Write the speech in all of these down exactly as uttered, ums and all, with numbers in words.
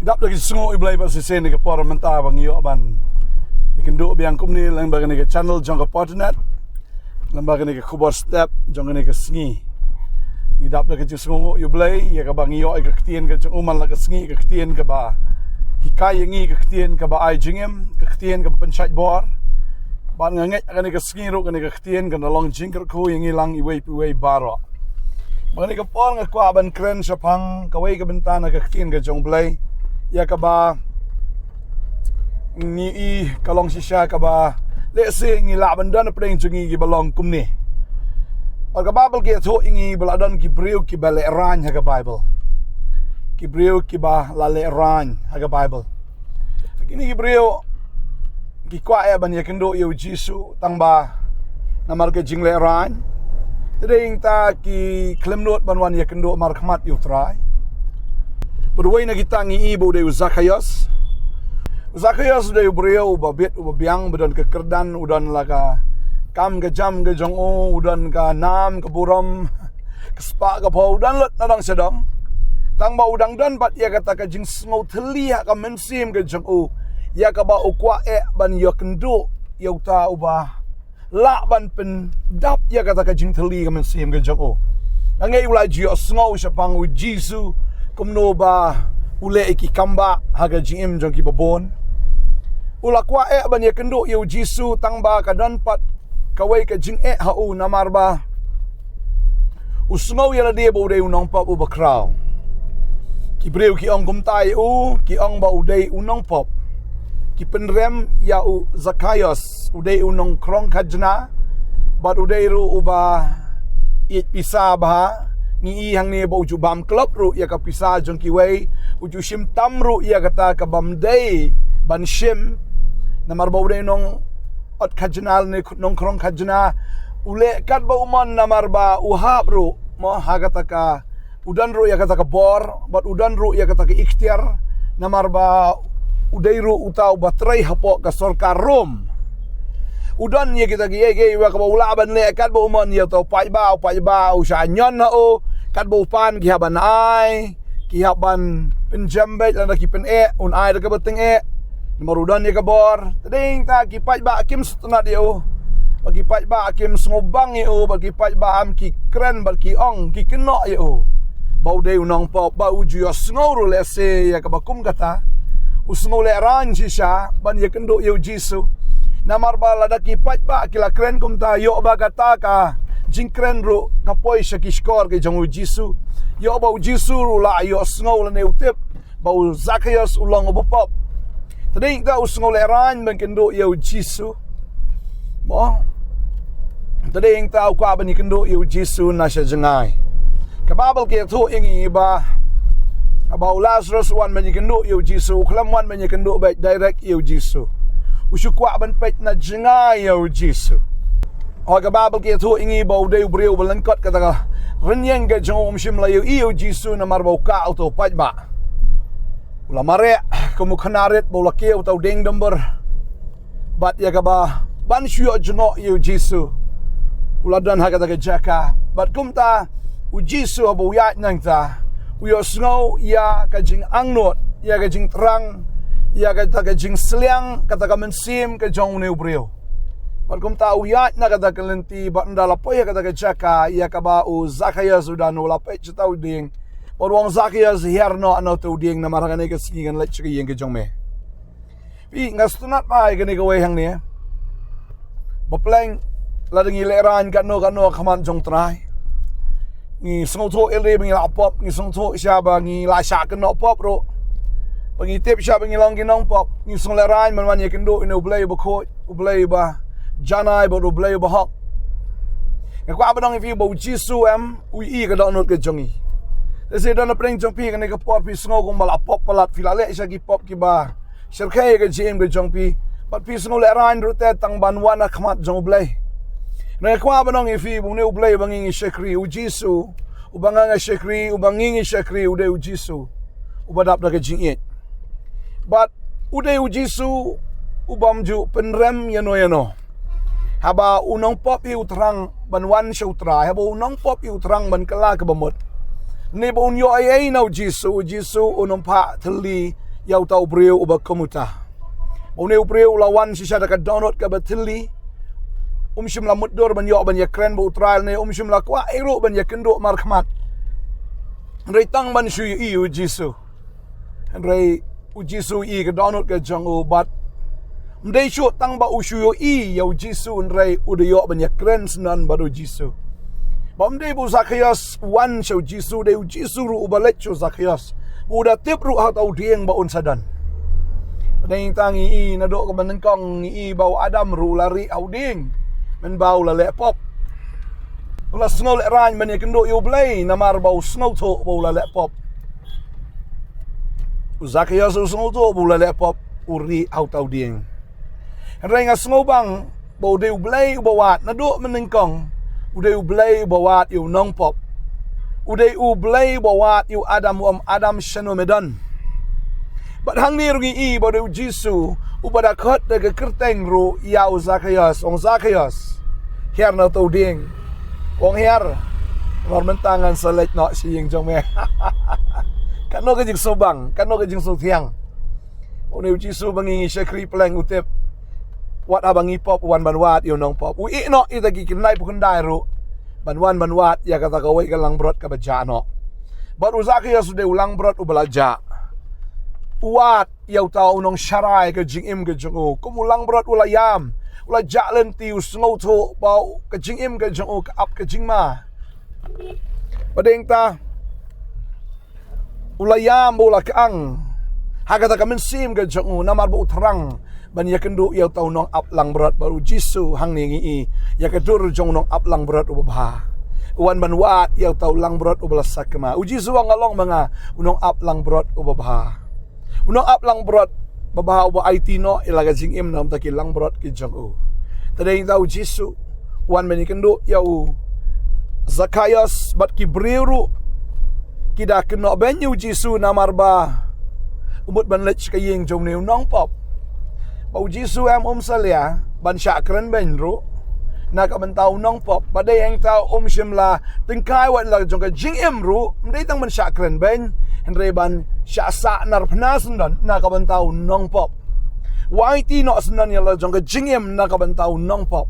Dap da ka jingsngewnguh ïa u Blei ba shisien ïa ka por mynta ba ngi ïoh ban ïakynduh biang kumne lyngba kane ka channel jong ka Potternet, lyngba kane ka khubor step jong kane ka sngi. Ngi dap da ka jingsngewnguh ïa u Blei ïa kaba ngi ïoh ïa ka ktien ka jong u man la ka sngi, ka ktien kaba hikai ïa ngi, ka ktien kaba ai jingim, ka ktien kaba pynshait bor. Bad nga ngeit kane ka sngi ruh kane ka ktien kan long jingkyrkhu ïa ngi lang iwei pa iwei baroh. Ba kane ka por nga kwah ban kren shaphang kawei ka bynta na ka ktien ka jong u Blei ïa kaba ngi i ka long shisha kaba lehse ngi lah ban don hapdeng jong ngi kiba long kumne. Bad ka Baibl ka ïathuh ïa ngi ba la don ki briew kiba lehraiñ ha ka Baibl. Ki briew kiba la lehraiñ ha ka Baibl. Kine ki briew ki kwah eh ban ïakynduh ïa u Jisu tang ba namar ka jinglehraiñ. Te dei ïa kita ki khlem nud ban wan ïakynduh markhmat ïa u Trai. Bad uwei na kita ngi i ba u dei u Zakhaios. U Zakhaios u dei u briew uba bit uba biang, ba don ka kyrdan, u don la ka kam ka jam ka jong u, u don ka nam ka burom, ka spah ka phew, u don lut na dang sha dang. Tang ba u dang don bad ïa kata ka jingsngew thylli ha ka mynsiem ka jong u ïa kaba u kwah eh ban ïakynduh ïa uta uba lah ban pyndap ïa kata ka jingthylli ka mynsiem ka jong u. Nga ngeit u la ju ïohsngew shaphang u Jisu kumno ba u leh ïa ki kam ba ha ka jingim jong kiba bun. U la kwah eh ban ïakynduh ïa u Jisu tang ba ka don pat kawei ka jingeh ha u namar ba u sngew ïa lade ba u dei u nongpop uba khraw. Ki briew ki ong kumta ïa u, ki ong ba u dei u nongpop. Ki pynrem ïa u Zakhaios, u dei u nongkhrong khajna bad u dei ruh uba ïeit pisa bha. Ngi i hangne ba u ju bam klop ruh ïa ka pisa jong kiwei, u ju shim tam ruh ïa kata ka bym dei ban shim. Namar ba u dei nong ot khajna ne nongkhrong khajna, u leh katba u mon namar ba u hap ruh mo ha kata ka, u don ruh ïa kata ka bor bad u don ruh ïa kata ka iktiar namar ba u dei ruh uta uba trei hapoh ka sorkar Rom. U don ïa kita kiei kiei ba kaba u lah ban leh katba u mon ïa uta u paidbah, u paidbah u shah ñion ha u, katba u pan ki hap ban ai, ki hap ban pynjem beit lada ki pyneh, un ai da kaba tyngeh. Namar u don ïa ka bor. Te dei ïa kita ki paidbah kim sngewtynnat ïa u, ba ki paidbah kim sngewbang ïa u, ba ki paidbah am ki kren bad ki ong ki kynnoh ïa u ba u dei u nongpop, ba u ju ïohsngew ruh lehse ïa kaba kum kata. U sngew lehraiñ shisha ban ïakynduh ïa u Jisu. Namar ba lada ki paidbah ki la kren kumta, ïoh ba kata ka jingkren ruh ka poi sha ki shkor ki jong u Jisu. Ïoh ba u Jisu ruh la ïohsngew lane u tip ba u Zakhaios u long uba pop. Te dei ïa kita u sngew lehraiñ ban kynduh ïa u Jisu. Mo. Te dei ïa kita u kwah ban ïakynduh ïa u Jisu na sha jngai. Ka Baibl ka ïathuh ïa ngi ba, ba u Lazarus u wan ban ïakynduh ïa u Jisu, u khlem wan ban ïakynduh beit direct ïa u Jisu. U shu kwah ban peit na jngai ïa u Jisu. Hooid, ka Baibl ka ïathuh ïa ngi ba u dei u briew uba lyngkot kata ka rynïeng ka jong u, um shym la ïohi ïa u Jisu namar ba u kah uta u paidbah. U la mareh kum u khana rit ba u la kiew uta u dieng dumbur. Bad ïa kaba ban shu ïoh jngoh ïa u Jisu, u la don ha kata ka jaka. Bad kumta u Jisu haba u ïaid nangta, u ïohsngew ïa ka jingangnud, ïa ka jingthrang, ïa kata ka jingsliang kata ka mynsiem ka jong une u briew. Bad kumta u ïaid na kata ka lynti bad ynda la poi ha kata ka jaka ïa kaba u Zakhaios u don, u la peit sha uta u dieng. Bad u ong, Zakhaios, hiar noh na uta u dieng namar ha kane ka sngi ngan leit sha ka ïing ka jong me. Phi, nga sngewtynnat bha ïa kane kawei hangne. Baplang, lada ngi lehraiñ katno katno ha khmat jong u Trai, ngi sngewthuh ïa lade ba ngi la pop, ngi sngewthuh shisha ba ngi la shah kynnoh pop ruh. Ba ngi tip shisha ba ngi long ki nongpop, ngi sngew lehraiñ ban wan ïakynduh ïa une u Blei uba khuid, u Blei uba janai bad u Blei uba hok. Nga kwah ban ong ïa phi ba u Jisu em, u ïohi ïa ka dohnud ka jong ngi. Lehse don hapdeng jong phi kane ka por phi sngew kumba la pop palat, phi la leh shisha ki pop kiba shyrkhei ïa ka jingim ka jong phi. Bad phi sngew lehraiñ ruh te tang ban wan ha khmat jong u Blei. Nga kwah ban ong ïa phi ba une u Blei uba ngi ngi shakri, u Jisu uba nga nga shakri, uba ngi ngi shakri, u dei u Jisu uba dap da ka jingïeit. Bad u dei u Jisu u bym ju pynrem ïano ïano. Haba u nongpop hi u thrang ban wan sha u Trai, haba u nongpop hi u thrang ban kylla kaba mut. Naba un ïoh ei ei na u Jisu, u Jisu un ym phah thylli ïa uta u briew uba kum uta. Ba une u briew u la wan shisha da ka dohnud kaba thylli. Um shym la mutdur ban ïoh ban ïakren bad U Trai, ne um shym la kwah ei ruh ban ïakynduh markhmat. Hynrei tang ban shu ïohi ïa U Jisu. Hynrei U Jisu u ïohi ïa ka dohnud ka jong u bad ym dei shuh tang ba u shu ïohi ïa U Jisu, hynrei u da ïoh ban ïakren syndon bad U Jisu. Ba ym dei ba u Zakhaios u wan sha U Jisu, dei U Jisu ruh uba leit sha u Zakhaios. Ba u da tip ruh ha uta u dieng ba un sa don. Hynrei tang ngi ïohi naduh kaba nyngkong ngi ïohi ba u Adam ruh u la rieh ha u dieng. Mynba u la leh pop. U la sngewlehraiñ ban ïakynduh ïa U Blei namar ba u sngewthuh ba u la leh pop. U Zakhaios u sngewthuh ba u la leh pop, u rieh ha uta u dieng. Hynrei nga sngewbang ba u dei U Blei uba wad naduh mynnyngkong. U dei U Blei uba wad ïa u nongpop. U dei U Blei uba wad ïa u Adam, u ong, Adam, shano me don? Bad hangne ruh ngi ïohi ba u dei U Jisu uba da khot da ka kyrteng ruh ïa u Zakhaios, u ong, Zakhaios, hiar na uta u dieng. U ong hiar. Namar mynta ngan sa leit noh sha ïing jong me. Katno ka jingsngewbang, katno ka jingsngewthiang. Une U Jisu ba ngi ngi shakri pleng u tip. Wat haba ngi pop u wan ban wad ïa u nongpop. U ïeh noh ïa kita ki khyndai phew khyndai ruh ban wan ban wad ïa kata kawei ka langbrot kaba jah noh. Bad u Zakhaios u dei u langbrot uba la jah. U wad ïa uta u nongsharai ka jingim ka jong u. Kum u langbrot u la ïam, u la jah lynti, u sngewthuh ba ka jingim ka jong u ka ap ka jingma. Ba dei ta u la ïam ba u la kyang ha kata ka mynsiem ka jong u namar ba u thrang ban ïakynduh ïa uta u nongap langbrot. Bad U Jisu hangne ngi ïohi ïa ka dur jong u nongap langbrot uba bha. U wan ban wad ïa uta u langbrot uba la sakma. U Jisu u ong, nga long ma nga u nongap langbrot uba bha. U nongap langbrot uba bha uba aiti noh ïa la ka jingim na ka bynta ki langbrot ki jong u. Te dei ta U Jisu u wan ban ïakynduh ïa u Zakhaios bad ki briew ruh ki da kynnoh beiñ ïa U Jisu namar ba u mut ban leit sha ka ïing jong une u nongpop. Ba U Jisu em, um salia ban shah kren beiñ ruh na ka bynta u nongpop. Ba dei hangta um shym la tyngkai wat la jong ka jingim ruh, ym dei tang ban shah kren beiñ, hynrei ban shah sah narphna syndon na ka bynta u nongpop. Wai ti noh syndon ïa la jong ka jingim na ka bynta u nongpop.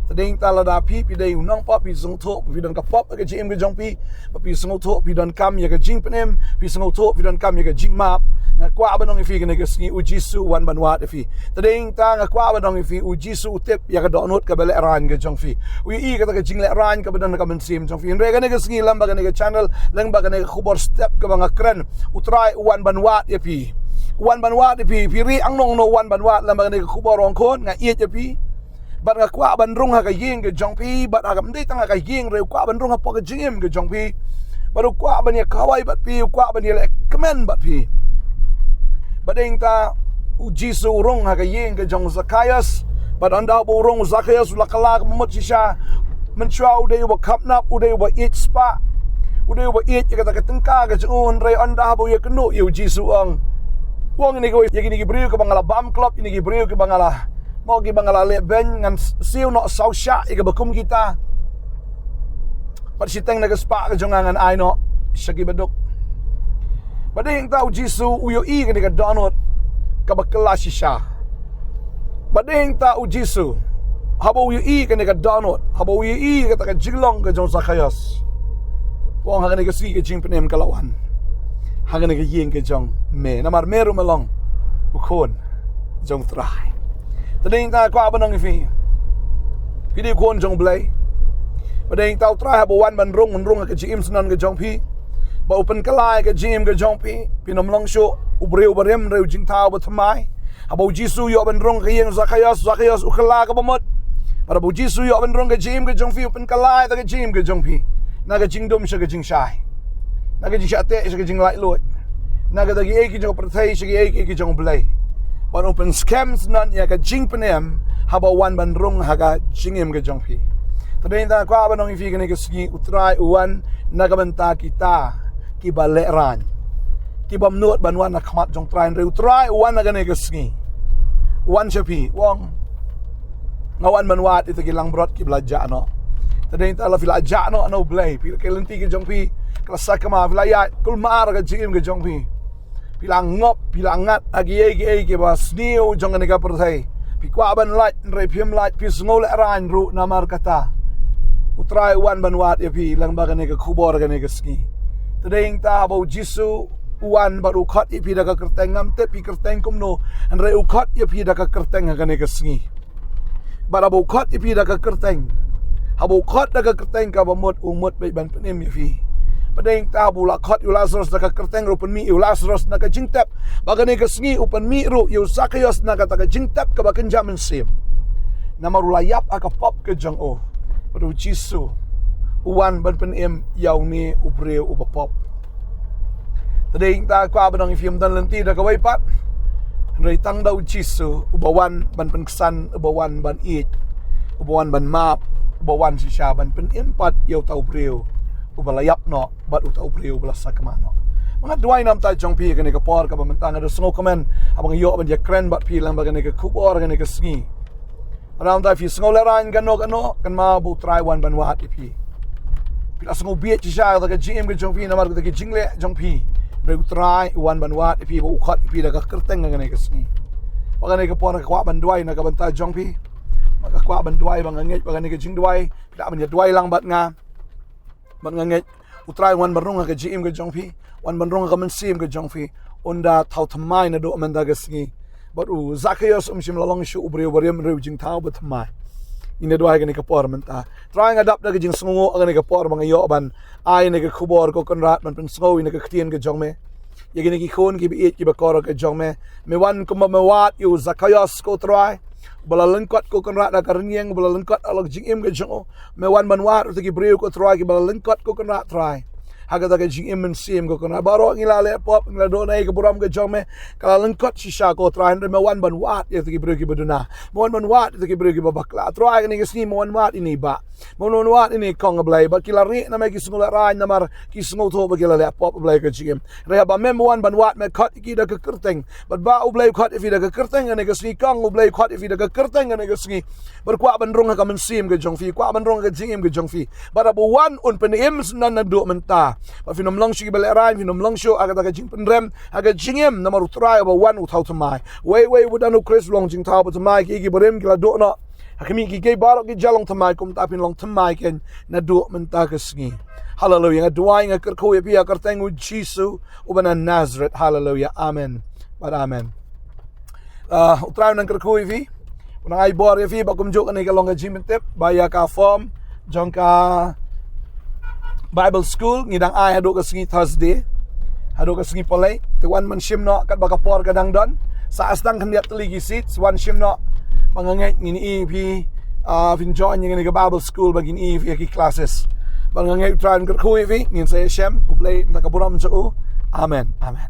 Te dei ta lada phi, phi dei u nongpop, phi sngewthuh phi don ka pop ha ka jingim ka jong phi, ba phi sngewthuh phi donkam ïa ka jingpynim, phi sngewthuh phi donkam ïa ka jingmap. Nga kwah ban ong ïa phi kane ka sngi U Jisu u wan ban wad ïa phi. Te dei ta nga kwah ban ong ïa phi U Jisu u tip ïa ka dohnud kaba lehraiñ ka jong phi. U ïohi kata ka jinglehraiñ kaba don ha ka mynsiem jong phi. Hynrei kane ka sngi lem bad kane ka channel, lem bad kane ka khubor step kaba nga kren, U Trai u wan ban wad ïa phi. U wan ban wad ïa phi. Phi rieh hangno hangno u wan ban wad lem bad kane ka khubor, u ong khun, nga ïeit ïa phi. Bad nga kwah ban rung ha ka ïing ka jong phi, bad ha ka, ym dei tang ha ka ïing, hynrei u kwah ban rung hapoh ka jingim ka jong phi. Bad u kwah ban ïa kawei bad phi, u kwah ban ïa leh kmen bad phi. Bad dei ta U Jisu u rung ha ka ïing ka jong u Zakhaios. Bad ynda ba u rung, u Zakhaios u la kylla ka mut shisha. Mynshuwa u dei uba khapnap, u dei uba ïeit spah, u dei uba ïeit ïa kata ka tyngka ka jong u, hynrei ynda ba u ïakynduh ïa U Jisu u ong, u ong, ïa kine ki briew kiba nga la bam klop, ïa kine ki briew kiba nga la, mo, kiba nga la leh beiñ, ngan siew noh saw shah ïa kiba kum kita. Bad shiteng na ka spah ka jong nga ngan ai noh sha kiba duk. Bad dei ta U Jisu u ïohi kane ka dohnud kaba kylla shisha. Bad dei ta U Jisu, haba u ïohi kane ka dohnud, haba u ïohi kata ka jinglong ka jong u Zakhaios, u ong, ha kane ka sngi ka jingpynim ka la wan ha kane ka ïing ka jong me, namar me ruh me long u khun jong U Trai. Te dei ta kwah ban ong ïa phi, phi dei u khun jong U Blei. Bad dei ta U Trai haba u wan ban rung, un rung ha ka jingim syndon ka jong phi. Ba u pynkylla ïa ka jingim ka jong phi. Phin ym long shuh u briew barim, hynrei u jingthaw bathymmai. Haba U Jisu u ïoh ban rung ha ka ïing Zakhaios, Zakhaios u kylla kaba mut. Bad haba U Jisu u ïoh ban rung ha ka jingim ka jong phi, u pynkylla ïa ka jingim ka jong phi. Na ka jingdum sha ka jingshai. Na ka jingshah teh sha ka jinglaitluid. Na kata kiei kiei ki jong ka pyrthei sha kiei kiei ki jong U Blei. Bad u pynskhem syndon ïa ka jingpynim haba u wan ban rung ha ka jingim ka jong phi. Te dei ta kwah ban ong ïa phi kane ka sngi, U Trai u wan na ka bynta kita kiba lehraiñ, ki bym nud ban wan ha khmat jong U Trai, hynrei U Trai u wan ha kane ka sngi. U wan sha phi, u ong, nga wan ban wad ïa kita ki langbrot kiba la jah noh. Te dei ta la phi la jah noh na U Blei, phi, ka lynti ka jong phi ka la sakma, phi la ïaid kulmar ha ka jingim ka jong phi. Phi la ngop, phi la ngat ha kiei kiei kiba sniew jong kane ka pyrthei. Phi kwah ban lait, hynrei phim lait, phi sngewlehraiñ ruh namar kata. U Trai u wan ban wad ïa phi lyngba kane ka khubor kane ka sngi. Te dei hangta haba u Jisu u wan bad u khot ïa phi da ka kyrteng, ngam tip phi kyrteng kumno, hynrei u khot ïa phi da ka kyrteng ha kane ka sngi. Bad haba u khot ïa phi da ka kyrteng, haba u khot da ka kyrteng kaba mut, u mut beit ban pynim ïa phi. Bad dei hangta haba u la khot ïa u Lasarus da ka kyrteng ruh, u pynmih ïa u Lasarus na ka jingtep, bad kane ka sngi u pynmih ruh ïa u Sakaios na kata ka jingtep kaba kynja mynsiem. Namar u la ïap ha ka pop ka jong u. Bad u Jisu u wan ban pynim ïa une u briew uba pop. Te dei hangta kwah ban ong ïa phi, ym don lynti da kawei pat, hynrei tang da u Jisu uba wan ban pynksan, uba wan ban ïeit, uba wan ban map, uba wan shisha ban pynim pat ïa uta u briew uba la ïap noh bad uta u briew uba la sakma noh. Nga duwai namar jong phi ha kane ka por kaba mynta, nga da sngewkmen haba nga ïoh ban ïakren bad phi lyngba kane ka khubor kane ka sngi. Namar phi sngewlehraiñ kano kano, kynmaw ba u Trai u wan ban wad ïa phi. Phi la sngewbieit shisha da ka jingim ka jong phi namar kata ka jingleh jong phi. Hynrei u Trai u wan ban wad ïa phi bad u khot ïa phi da ka kyrteng ha kane ka sngi. Bad ha kane ka por nga kwah ban duwai na ka bynta jong phi. Nga kwah ban duwai, ba nga ngeit ba ha kane ka jingduwai phi lah ban ïa duwai lang bad nga. Bad nga ngeit u Trai u wan ban rung ha ka jingim ka jong phi, u wan ban rung ha ka mynsiem ka jong phi. Un da thaw thymmai naduh mynta ka sngi. Bad u Sakaios um shym la long shuh u briew barim, hynrei u jingthaw ba thymmai. Ngin ïa duwai ha kane ka por mynta. Trai, nga dap da ka jingsngewnguh ha kane ka por ba nga ïoh ban ai ïa kane ka khubor, ko Kynrad, ban pynsngew ïa kane ka ktien ka jong me. Ïa kine ki khun kiba ïeit kiba kor ka jong me. Me wan kumba me wad ïa u Sakaios, ko Trai, uba la lyngkot, ko Kynrad, ha ka rynïeng, uba la lyngkot halor ka jingim ka jong u. Me wan ban wad ïa kita ki briew, ko Trai, kiba la lyngkot, ko Kynrad, Trai, ha kata ka jingim mynsiem, ko Kynrad. Baroh ngi la leh pop, ngi la don ha ka burom ka jong me. Ka la lyngkot shisha, ko Trai, hynrei me wan ban wad ïa kita ki briew kiba duna. Me wan ban wad ïa kita ki briew kiba bakla. Trai, ha kane ka sngi me wan wad ïa ine i bah. Me wan wad ïa ine i kong, ko Blei, bad ki la rieh namar ki sngewlehraiñ, namar ki sngewthuh ba ki la leh pop, ko Blei, ha ka jingim. Hynrei haba me, me wan ban wad, me khot ïa ki da ka kyrteng. Bad bah, ko Blei, u khot ïa phi da ka kyrteng ha kane ka sngi, kong, ko Blei, u khot ïa phi da ka kyrteng ha kane ka sngi. Bad kwah ban rung ha ka mynsiem ka jong phi, kwah ban rung ha ka jingim ka jong phi. Bad haba u wan, un pynim syndon naduh mynta. Bad phin ym long shuh kiba lehraiñ, phin ym long shuh ha kata ka jingpynrem ha ka jingim, namar u Trai uba wan u thaw thymmai. Wei wei uba don ha u Khrist u long jingthaw ba thymmai, ki, ki barim ki la duh noh. Ha khmih, kiei kiei baroh ki ju long thymmai, kumta phin long thymmai kein naduh mynta ka sngi. Haleluia. Nga duwai, nga kyrkhu ïa phi ha ka kyrteng u Jisu uba na Nasareth. Haleluia. Amen. Bad amen. Ah, u Trai un nang kyrkhu ïa phi. Un nang ai bor ïa phi, ba kumjuh kane ka long ka jingpyntip ba ïa ka form jong ka Bible School ngi dang ai haduh ka sngi Thursday, haduh ka sngi Palei. Te wan ban shim noh katba ka por ka dang don. Sa sdang khyndiat tylli ki seats, wan shim noh. Ba nga ngeit ngin ïohi phi, ah, phin join ïa kane ka Bible School, ba ngin ïohi phi ha ki classes. Ba nga ngeit u Trai un kyrkhu ïa phi, ngin sa ïashem, U Blei un da ka burom jong u. Amen. Amen.